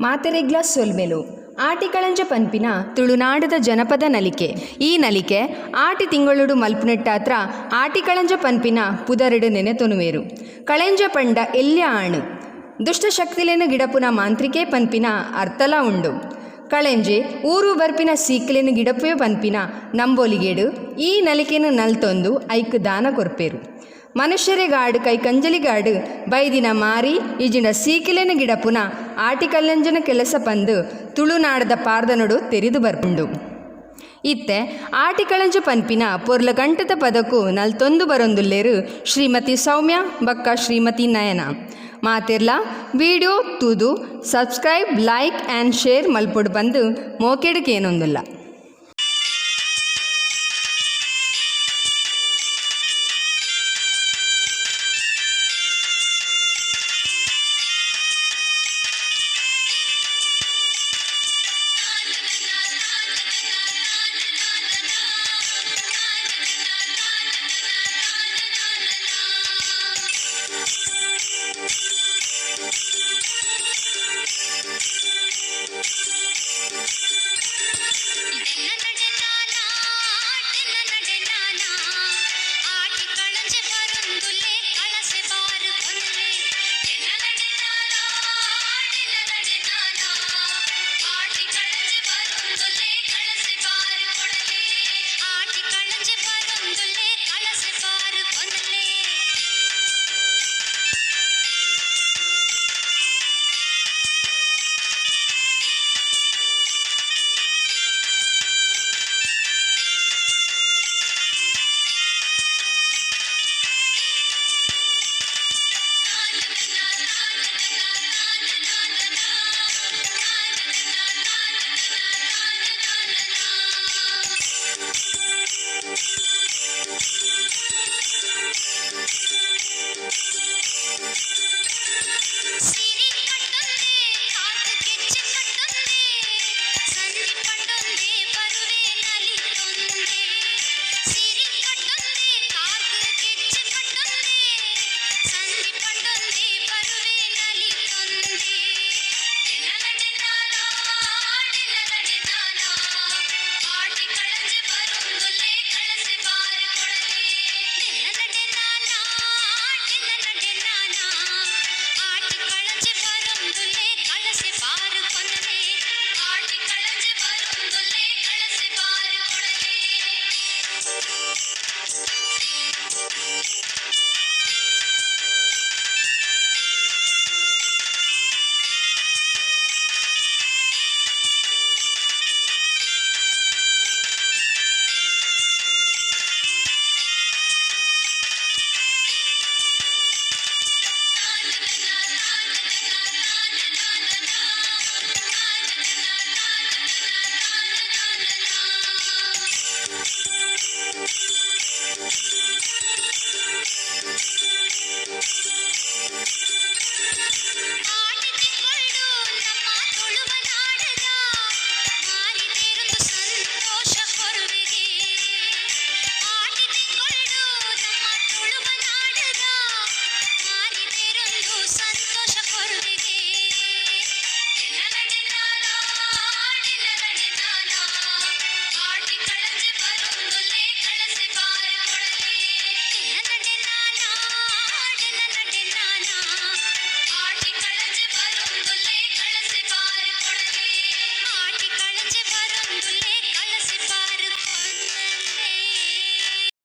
ಮಾತೆರೆಗ್ಲಾ ಸೊಲ್ಮೆಲು. ಆಟಿಕಳಂಜ ಪನ್ಪಿನ ತುಳುನಾಡುದ ಜನಪದ ನಲಿಕೆ. ಈ ನಲಿಕೆ ಆಟಿ ತಿಂಗೊಳುಡು ಮಲ್ಪುನೆಟ್ಟಾತ್ರ ಆಟಿಕಳಂಜ ಪನ್ಪಿನ ಪುದರುಡು ನೆನೆತೊನುವೆರ್. ಕಳೆಂಜ ಪಂಡ ಎಲ್ಯ ಆಣ್. ದುಷ್ಟ ಶಕ್ತಿಲೆನ್ ಗಿಡಪುನ ಮಾಂತ್ರಿಕೆ ಪನ್ಪಿನ ಅರ್ಥಲ ಉಂಡು. ಕಳೆಂಜೆ ಊರು ಬರ್ಪಿನ ಸೀಕ್ಲೆನ್ ಗಿಡಪುವೆ ಪನ್ಪಿನ ನಂಬೊಲಿಗೆಡ್ ಈ ನಲಿಕೆನ್ ನಲ್ತೊಂದು ಐಕ್ ದಾನ ಕೊರ್ಪೆರ್. ಮನುಷ್ಯೆರೆಗಾಡ್ ಕೈಕಂಜಲಿಗಾಡ್ ಬೈದಿನ ಮಾರಿ ಇಜಿಂಡ ಸೀಕಿಲೆನ್ ಗಿಡಪುನ ಆಟಿಕಲ್ಲೆಂಜನ ಕೆಲಸ ಪಂದ್ ತುಳುನಾಡ್ದ ಪಾರ್ದನೊಡು ತೆರಿದ್ ಬರ್ಪುಂಡು. ಇತ್ತೆ ಆಟಿಕಳಂಜ ಪನ್ಪಿನ ಪೊರ್ಲಕಂಠದ ಪದಕು ನಲ್ತೊಂದು ಬರೊಂದುಲ್ಲೆರ್ ಶ್ರೀಮತಿ ಸೌಮ್ಯ ಬೊಕ್ಕ ಶ್ರೀಮತಿ ನಯನ. ಮಾತೆರ್ಲಾ ವಿಡಿಯೋ ತೂದು ಸಬ್ಸ್ಕ್ರೈಬ್ ಲೈಕ್ ಆ್ಯಂಡ್ ಶೇರ್ ಮಲ್ಪೊಡು ಪಂದ್ ಮೋಕೆಡ್ ಕೇನೊಂದುಲ್ಲ.